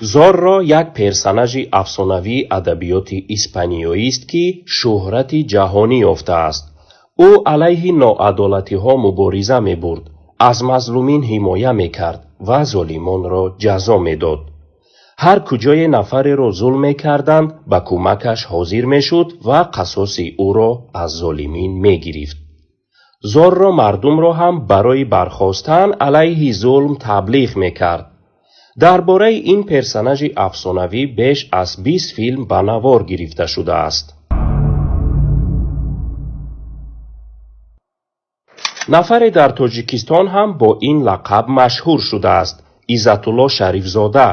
Зорро як персонажи афсонавии адабиёти испаниёист, ки шӯҳрати ҷаҳонӣ ёфтааст. Ӯ алайҳи ноадолатиҳо мубориза мебурд, аз мазлумин ҳимоя мекард ва золимонро ҷазо медод. Ҳар куҷое нафареро зулм мекарданд, ба кӯмакаш ҳозир мешуд ва қасоси ӯро аз золимин мегирифт. Зорро мардумро ҳам барои бархостан алайҳи зулм таблиғ мекард. Дар бораи ин персонажи афсонавӣ беш аз 20 филм ба навор гирифта шудааст. Нафаре дар Тоҷикистон ҳам бо ин лақаб машҳур шудааст: Иззатулло Шарифзода,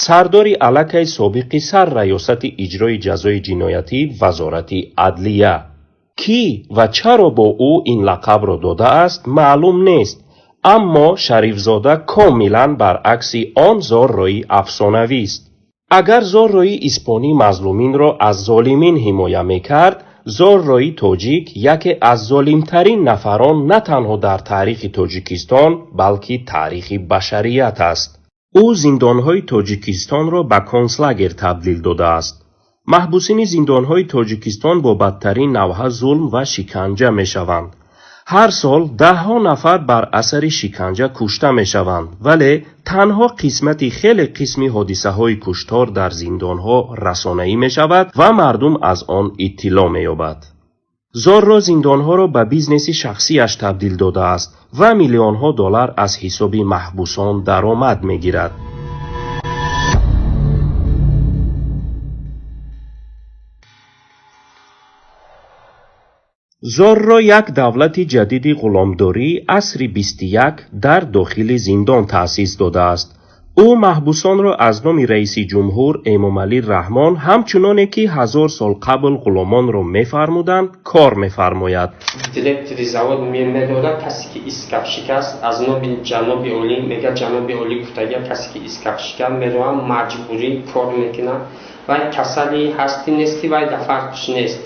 сардори аллакай собиқи сарраёсати иҷрои ҷазои ҷиноятӣ Вазорати адлия. Кӣ ва чаро бо ӯ ин лақабро додааст, маълум нест, аммо Шарифзода комилан баръакси он Зоррои афсонавист. Агар Зоррои испонӣ мазлуминро аз золимин ҳимоя мекард, Зоррои тоҷик яке аз золимтарин нафарон на танҳо дар таърихи Тоҷикистон, балки таърихи башарият аст. Ӯ зиндонҳои Тоҷикистонро ба концлагер табдил додааст. Маҳбусини зиндонҳои Тоҷикистон бо бадтарин навъҳа зулм ва шиканҷа мешаванд. Ҳар сол даҳҳо нафар бар асари шиканҷа кушта мешаванд, вале танҳо қисмати хеле қисми ҳодисаҳои куштор дар зиндонҳо расонаӣ мешавад ва мардум аз он иттилоъ меёбад. Зорро зиндонҳоро ба бизнеси шахсиаш табдил додааст ва миллионҳо доллар аз ҳисоби маҳбусон даромад мегирад. Зорро як давлати ҷадиди ғуломдории асри 21 дар дохили зиндон таъсис додааст. Ӯ маҳбусонро аз номи раиси ҷумҳур Эмомалӣ Раҳмон, ҳамчуноне ки 1000 сол қабл ғуломонро мефармуданд, кор мефармояд. Директори завод медодад, касе ки искафшик аст, аз номи ҷаноби олӣ мега, ҷаноби олӣ гуфтага, касе ки искафшик аст, мероам, маҷбурӣ кор мекунад. Вай касали ҳасти нести, вай да фарқш нест.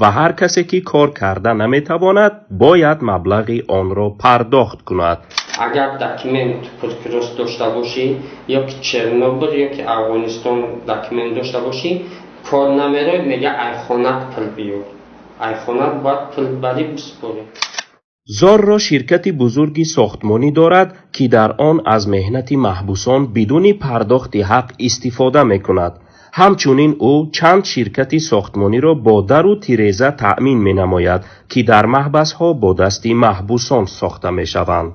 Ва ҳар касе ки кор карда наметавонад, бояд маблағи онро пардохт кунад. Агар документ туберкулёз дошта бошӣ, ё ки Чернобил, ё ки Афғонистон документ дошта бошӣ, кор намерои, мега айхонат пул биёр. Айхонат бояд пул барӣ биспорӣ. Зорро ширкати бузурги сохтмонӣ дорад, ки дар он аз меҳнати маҳбусон бидуни пардохти ҳақ истифода мекунад. Ҳамчунин ӯ чанд ширкати сохтмониро бо дару тиреза таъмин менамояд, ки дар маҳбасҳо бо дасти маҳбусон сохта мешаванд.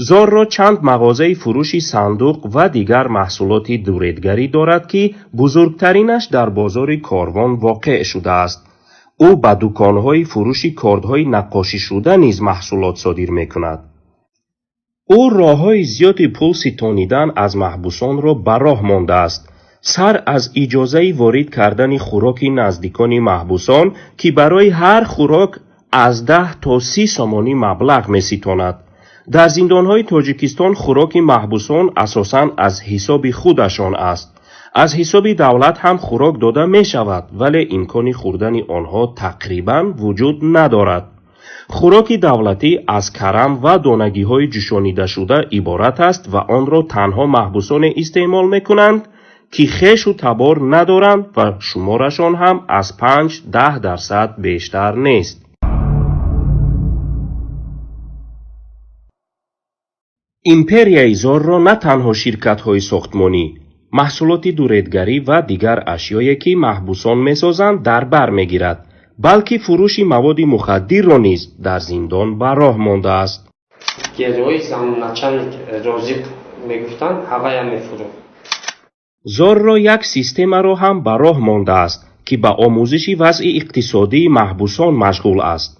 Зорро чанд мағозаи фурӯши сандуқ ва дигар маҳсулоти дуредгарӣ дорад, ки бузургтаринаш дар бозори Корвон воқеъ шудааст. Ӯ ба дуконҳои фурӯши кордҳои наққошишуда низ маҳсулот содир мекунад. Ӯ роҳҳои зиёди пул ситонидан аз маҳбусонро ба роҳ мондааст. Сар аз иҷозаи ворид кардани хӯроки наздикони маҳбусон, ки барои ҳар хӯрок аз 10 то 30 сомонӣ маблағ меситонад. Дар зиндонҳои Тоҷикистон хӯроки маҳбусон асосан аз ҳисоби худашон аст. Аз ҳисоби давлат ҳам хӯрок дода мешавад, вале имкони хӯрдани онҳо тақрибан вуҷуд надорад. Хӯроки давлатӣ аз карам ва донагиҳои ҷӯшонидашуда иборат аст ва онро танҳо маҳбусоне истеъмол мекунанд, ки хешу табор надоранд ва шуморашон ҳам аз 5-10% бештар нест. Империяи Зорро на танҳо ширкатҳои сохтмонӣ, маҳсулоти дуредгарӣ ва дигар ашёе, ки маҳбусон месозанд, дар бар мегирад, балки фурӯши маводи мухаддирро низ дар зиндон ба роҳ мондааст. Герои замначальник Розиқ мегуфтанд, ҳавая мефурӯхт. Зорро як системаро ҳам ба роҳ мондааст, ки ба омӯзиши вазъи иқтисодии маҳбусон машғул аст.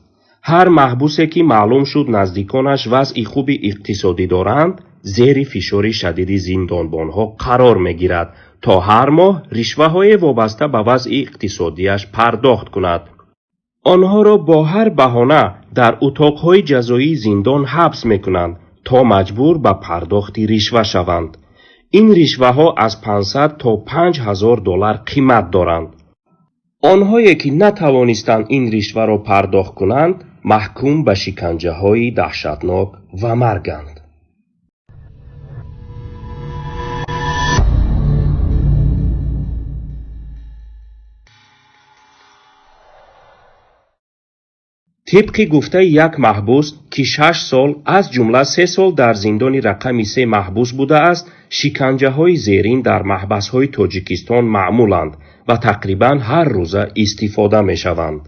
Ҳар маҳбусе, ки маълум шуд наздиконаш вазъи хуби иқтисодӣ доранд, зери фишори шадиди зиндонбонҳо қарор мегирад, то ҳар моҳ ришваҳое вобаста ба вазъи иқтисодиаш пардохт кунад. Онҳоро бо ҳар баҳона дар утоқҳои ҷазоии зиндон ҳабс мекунанд, то маҷбур ба пардохти ришва шаванд. Ин ришваҳо аз 500 то 5000 доллар қимат доранд. Онҳое, ки натавонистанд ин ришваро пардохт кунанд, маҳкум ба шиканҷаҳои даҳшатнок ва марганд. Тибқи гуфтаи як маҳбус, ки 6 сол, аз ҷумла 3 сол дар зиндони рақами се маҳбус будааст, шиканҷаҳои зерин дар маҳбасҳои Тоҷикистон маъмуланд ва тақрибан ҳар рӯза истифода мешаванд: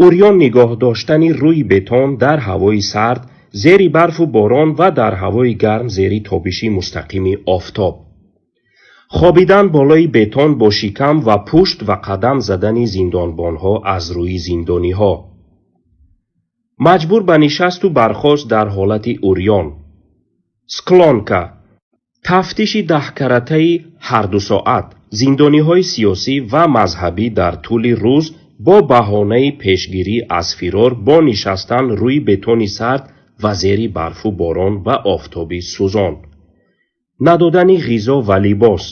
урён нигоҳ доштани рӯи бетон дар ҳавои сард зери барфу борон ва дар ҳавои гарм зери тобиши мустақими офтоб, хобидан болои бетон бо шикам ва пушт ва қадам задани зиндонбонҳо аз рӯи зиндониҳо, маҷбур ба нишасту бархост дар ҳолати урён, склонка, тафтиши даҳкаратаи ҳарду соат зиндониҳои сиёсӣ ва мазҳабӣ дар тӯли рӯз бо баҳонаи пешгирӣ аз фирор бо нишастан рӯи бетони сард ва зери барфу борон ва офтоби сӯзон, надодани ғизо ва либос,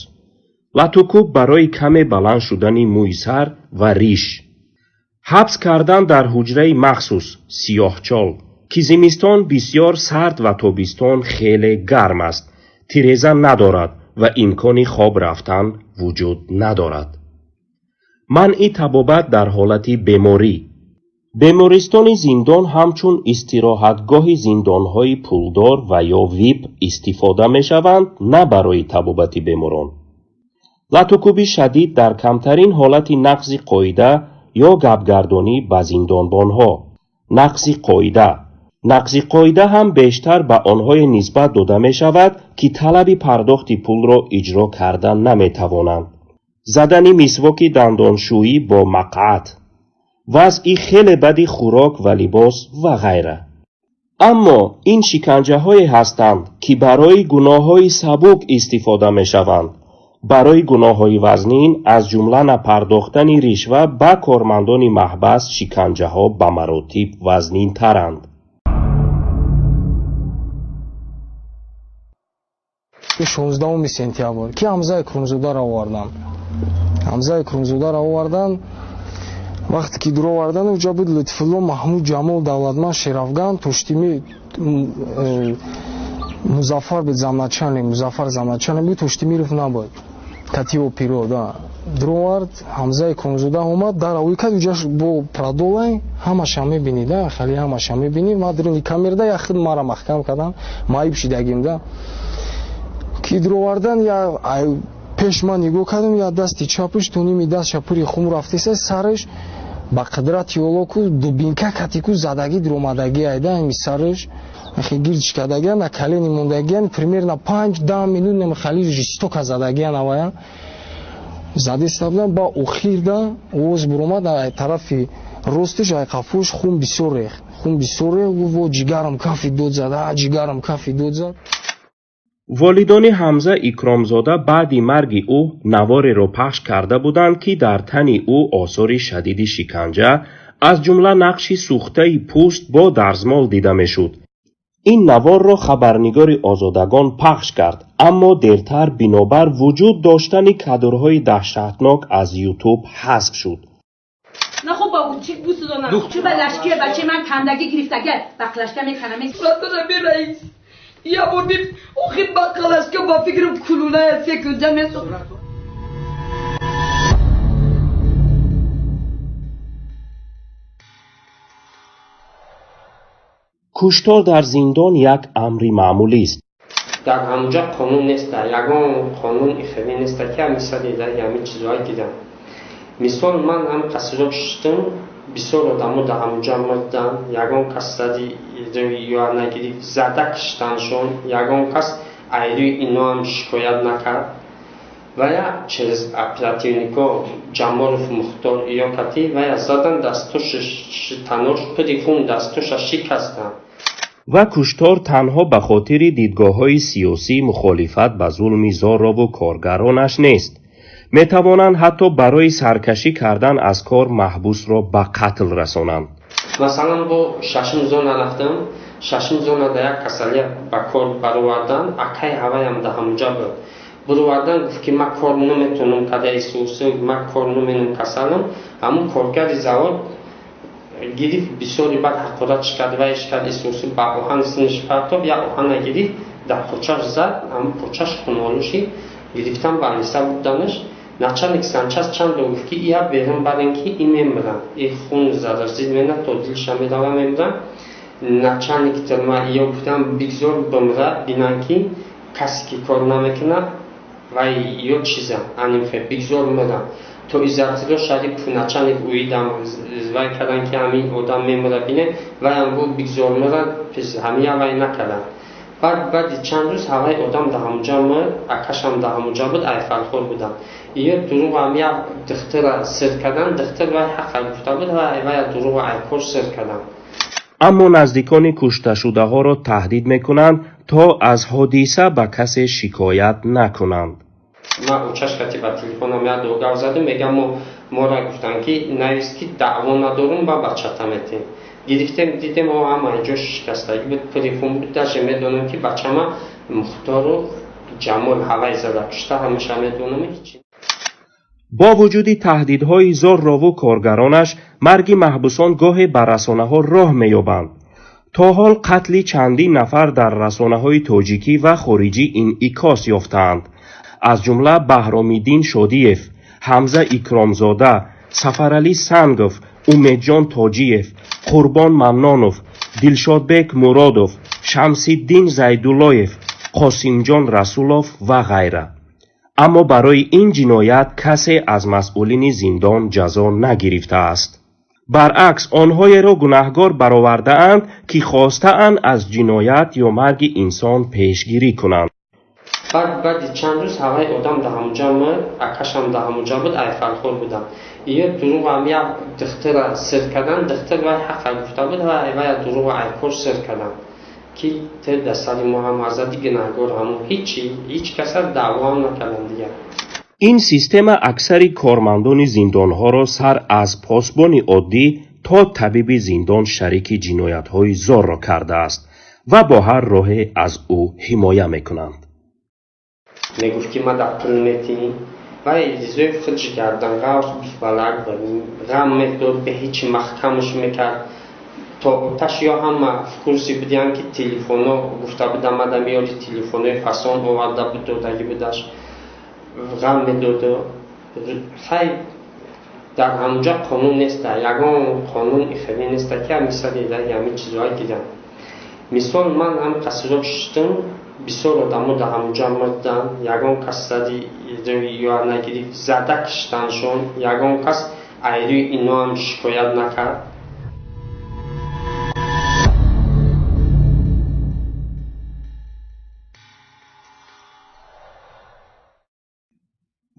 латукӯб барои каме баланд шудани мӯи сар ва риш, ҳабс кардан дар ҳуҷраи махсус сиёҳчол, ки зимистон бисьёр сард ва тобистон хеле гарм аст, тиреза надорад ва имкони хоб рафтан вуҷуд надорад, манъи табобат дар ҳолати беморӣ, бемористони зиндон ҳамчун истироҳатгоҳи зиндонҳои пулдор ва ё вип истифода мешаванд, на барои табобати беморон, латукӯби шадид дар камтарин ҳолати нақзи қоида ё гапгардонӣ ба зиндонбонҳо. Нақзи қоида, нақзи қоида ҳам бештар ба онҳое нисбат дода мешавад, ки талаби пардохти пулро иҷро карда наметавонанд, задани мисвоки дандоншӯӣ бо мақъад, вазъи хеле бади хӯрок ва либос ва ғайра. Аммо ин шиканҷаҳое ҳастанд, ки барои гуноҳҳои сабук истифода мешаванд. Барои гуноҳҳои вазнин, аз ҷумла напардохтани ришва ба кормандони маҳбас, шиканҷаҳо ба маротиб вазнинтаранд. 16 сентябр ки Ҳамзаи Крумзодаро овардан, Ҳамзаи Крумзодаро овардан, вақте ки дур овардан, уҷа буд Лутфулло, Маҳмуд, Ҷамол, Давлатманд, Шерафган, Тоштими, Музаффар буд, замначальник Музаффар замначальник буд, Тоштимиров набуд, кативо пиро да дуровард. Ҳамзаи Крумзода омад, дар авӯй кард, уҷаш бо продолай ҳамаша мебинӣ да, хали ҳамаша мебинӣ. Ма дуруни камерда як худ мара маҳкам кардан, маиб шидагим да. Ки дуровардан, я пеш ман нигоҳ кардам, я дасти чапаш то ними дастша пури хун рафтеса, сараш ба қудрати Оллоку дубинка катику задагӣ дуромадагӣ айда, ами сараш гирдш кардагиан, на колени мондагиан, примерно 5-10 минут намхали жестоко задагиан, авая задеста будан. Ба охирда овоз буромад, ай тарафи ростиш, ай қафош хун бисёр рехт, хун бисёр рехт. Гуфт: «Ҷигарам кафи дод зад, ҷигарам кафи дод зад». Волидони Ҳамза Икромзода баъди марги ӯ навореро пахш карда буданд, ки дар тани ӯ осори шадиди шиканҷа, аз ҷумла нақши сӯхтаи пӯст бо дарзмол дида мешуд. Ин наворро хабарнигори Озодагон пахш кард, аммо дертар бинобар вуҷуд доштани кадрҳои даҳшатнок аз Ютуб ҳазф шуд. Нахо ба чӣ бусудонам, чӣ ба лашки бачаи ман кандагӣ гирифтага, бақлашка меканам. Раис, я бор биб охи бақалашка ба фикрам кулулая секунҷа месо. Куштор дар зиндон як амри маъмулист. Дар ҳамуҷа қонун неста, ягон қонун ихеле неста, ки ҳами сари ҳами чизҳое дидам. Мисол, ман ҳам қасиро шиштам, бисёр одамо дар ҳамуҷа мурдан, ягон кас зади ё нагирифт, зада киштаншон, ягон кас айрӯи иноам шикоят накард. Вая через оперативнико Ҷамолов Мухтор ё кати вая задан, дастош танош пири хун, дастоша шикастанд. Ва куштор танҳо ба хотири дидгоҳҳои сиёсӣ, мухолифат ба зулми Зорову коргаронаш нест. Метавонанд ҳатто барои саркашӣ кардан аз кор маҳбусро ба қатл расонанд. Масалан, бо шашум зона рафтам, шашум зонада як касалия ба кор баровардан, акай ҳаваям да ҳамуҷа буд. Буровардан, гуфт, ки ман кор наметонам, када исусу ман кор наменам, касалам. Ҳамун коргари завод гирифт, бисёри бад ҳақоратш кард, вайш кард, исусу ба оҳан синиш партоб, як оҳана гирифт, дар почаш зад, ҳамун почаш хунолӯ шид, гирифтан ба аниса бурданаш. Начальник санчасть чанд бор гуфт, ки ия берун барем, ки и мемирам, и хун заразид мена, то дилша мерава, мемирам. Начальник тюрьма ё гуфтам, бигзор бимра, бинан, ки касе ки кор намекунад вай ё чиза анимхе, бигзор мирам. То Иззатулло Шарипов, начальник уидам вай кардан, ки ҳамин одам мемира, бине. Вайам гуфт, бигзор мира, ҳамия вай накардан. Баъди чанд рӯз ҳавай одам да ҳамуҷа мурд, акашам да ҳамуҷа буд, айфархор будам. Ё дурӯғам як духтура сир кардан, духтур вай ҳақа гуфта буд, вай дурӯғ айкор сир кардан. Аммо наздикони кушташудаҳоро таҳдид мекунанд, то аз ҳодиса ба касе шикоят накунанд. Ман учашкати ба телефонам як ду гап задам, мегам, мо мора гуфтанд, ки навис, ки даъво надорум, ба бачата метем. Гирифтем, дидем, о ҳама ҷо шикастагӣ буд, пури хун буд. Даже медонам, ки бачама Мухтору Ҷамол ҳавай зада кушта, ҳамеша медонам, ҳичи. Бо вуҷуди таҳдидҳои Зоррову коргаронаш, марги маҳбусон гоҳе ба расонаҳо роҳ меёбанд. То ҳол қатли чандин нафар дар расонаҳои тоҷикӣ ва хориҷӣ инъикос ёфтаанд, аз ҷумла Баҳромиддин Шодиев, Ҳамза Икромзода, Сафаралӣ Сангов, Умедҷон Тоҷиев, Қурбон Маннонов, Дилшодбек Муродов, Шамсиддин Зайдуллоев, Қосимҷон Расулов ва ғайра. Аммо барои ин ҷиноят касе аз масъулини зиндон ҷазо нагирифтааст. Баръакс, онҳоеро гунаҳгор баровардаанд, ки хостаанд аз ҷиноят ё марги инсон пешгирӣ кунанд. Баъди чанд рӯз ҳавай одам да ҳамуҷа мурд, акашам да ҳамуҷа буд, айфархор будам. Ё дурӯғам як духтура сир кардан, духтур вай ҳақа гуфта буд, вай дурӯғ айкор сир кардан, ки те да сари мо ҳам азади гунаҳгор ҳамун. Ҳичи, ҳеҷ каса даъвоам накардан дигар. Ин система аксари кормандони зиндонҳоро, сар аз посбони оддӣ то табиби зиндон, шарики ҷиноятҳои Зорро кардааст ва бо ҳар роҳе аз ӯ ҳимоя мекунанд. Мегуфт, ки ма да пул метиҳӣ. Вай Ризоев худш гарданғавс, бисбалак ғам медод, бе ҳичи маҳкамаш мекард. То оташ ё ҳама в курсе будиянд, ки телефоно гуфта будам, мада меёри, телефонои фасон оварда буд, додагӣ будаш, ғам медоду. Хай, дар ҳамуҷа қонун неста, ягон қонун ихелӣ неста, ки ҳами сари раҳи ҳамин чизҳоа гиранд. Мисол, ман ҳам қасиро шиштам, бисёр одамо дар ҳамуҷа мурданд, ягон кас сари ё нагирифт, зада киштаншон, ягон кас айрӯи иноам шикоят накард.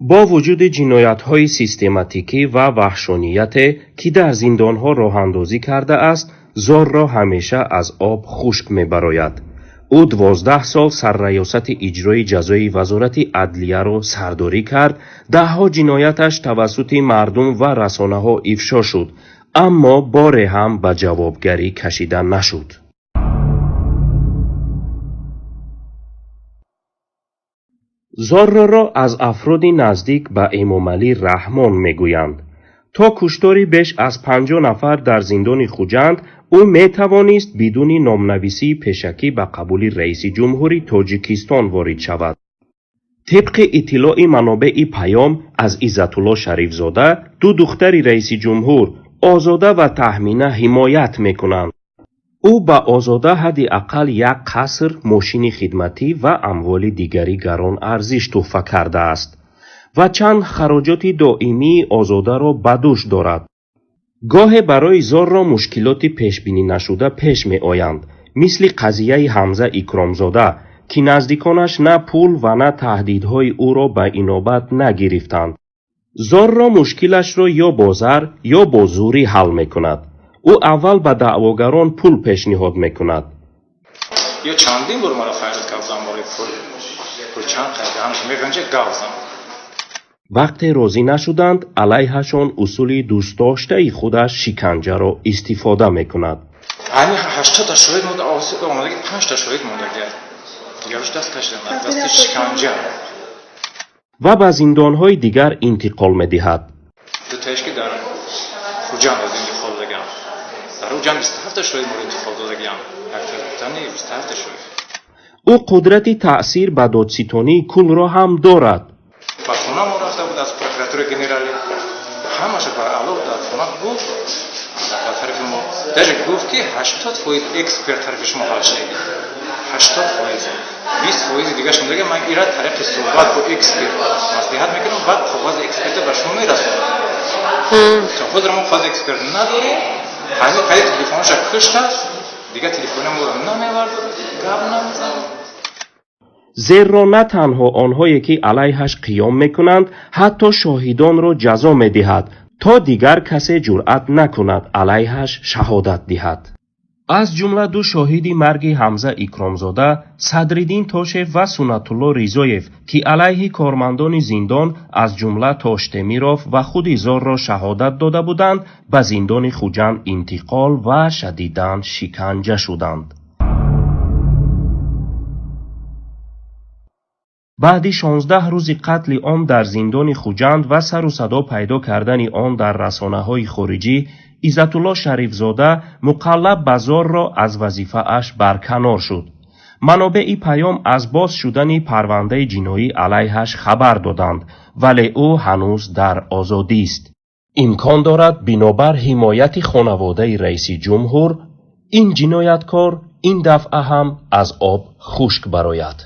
Бо вуҷуди ҷиноятҳои систематикӣ ва ваҳшонияте, ки дар зиндонҳо роҳандозӣ кардааст, Зорро ҳамеша аз об хушк мебарояд. Ӯ 12 сол сарраёсати иҷрои ҷазои Вазорати адлияро сардорӣ кард. Даҳҳо ҷинояташ тавассути мардум ва расонаҳо ифшо шуд, аммо боре ҳам ба ҷавобгарӣ кашида нашуд. Зорроро аз афроди наздик ба Эмомалӣ Раҳмон мегӯянд. То куштори беш аз 50 нафар дар зиндони Хуҷанд, ӯ метавонист бидуни номнависии пешакӣ ба қабули раиси ҷумҳури Тоҷикистон ворид шавад. Тибқи иттилои манобеи Паём аз Иззатулло Шарифзода, ду духтари раиси ҷумҳур, Озода ва Таҳмина, ҳимоят мекунанд. Ӯ ба Озода ҳадди ақал як қаср, мошини хидматӣ ва амволи дигари гаронарзиш тӯҳфа кардааст ва чанд хароҷоти доимии Озодаро ба дӯш дорад. Гоҳе барои Зорро мушкилоти пешбинӣнашуда пеш меоянд, мисли қазияи Ҳамза Икромзода, ки наздиконаш на пул ва на таҳдидҳои ӯро ба инобат нагирифтанд. Зорро мушкилашро ё бо зар, ё бо зӯрӣ ҳал мекунад. Ӯ аввал ба даъвогарон пул пешниҳод мекунад. Ё чандин бор маро хайрат кардам барои пул, пул чанд қайда меганҷа гавзам. Вақте розӣ нашуданд, алайҳашон усули дӯстдоштаи худаш, шиканҷаро истифода мекунад. Ҳамин 80-та шоҳид монда, омадаги панҷта шоҳид мондаги, дигарош даст кашидан аз дасти шиканҷа. Ва ба зиндонҳои дигар интиқол медиҳад. Дутаеш ки дар Хуҷанд аз интиқол додагиам, дар Хуҷанд 27-та шоҳид моро интиқол додагиам, яктани 27-та шоҳид. Ӯ қудрати таъсир ба додситонии куллро ҳам дорад. Ба хона мо рафта буд аз Генералӣ ҳамаша барало дар хона гуфт, дар тарафи мо даже гуфт, ки 80% эксперт тарафи шумо ҳал шудаги, 80%, 20 фоизи дигашон дига ман ира тариқи суҳбат бо эксперт маслиҳат мекунам, баъд коғази эксперта ба шумо мерасонам. То ҳозир мо коғази эксперт надорем. Ҳамин қайди телефонша куштааст, дигар телефони моро намевардорад, гап намезанад. Зеро на танҳо онҳое, ки алайҳаш қиём мекунанд, ҳатто шоҳидонро ҷазо медиҳад, то дигар касе ҷуръат накунад алайҳаш шаҳодат диҳад. Аз ҷумла ду шоҳиди марги Ҳамза Икромзода, Садриддин Тошев ва Суннатулло Ризоев, ки алайҳи кормандони зиндон, аз ҷумла Тоштемиров ва худи Зорро шаҳодат дода буданд, ба зиндони Хуҷанд интиқол ва шадидан шиканҷа шуданд. Баъди 16 рӯзи қатли ом дар зиндони Хуҷанд ва сару садо пайдо кардани он дар расонаҳои хориҷӣ, Иззатулло Шарифзода муқаллаб ба Зорро аз вазифааш барканор шуд. Манобеи Паём аз боз шудани парвандаи ҷиноӣ алайҳаш хабар доданд, вале ӯ ҳанӯз дар озодист. Имкон дорад, бинобар ҳимояти хонаводаи раиси ҷумҳур, ин ҷинояткор ин дафъа ҳам аз об хушк барояд.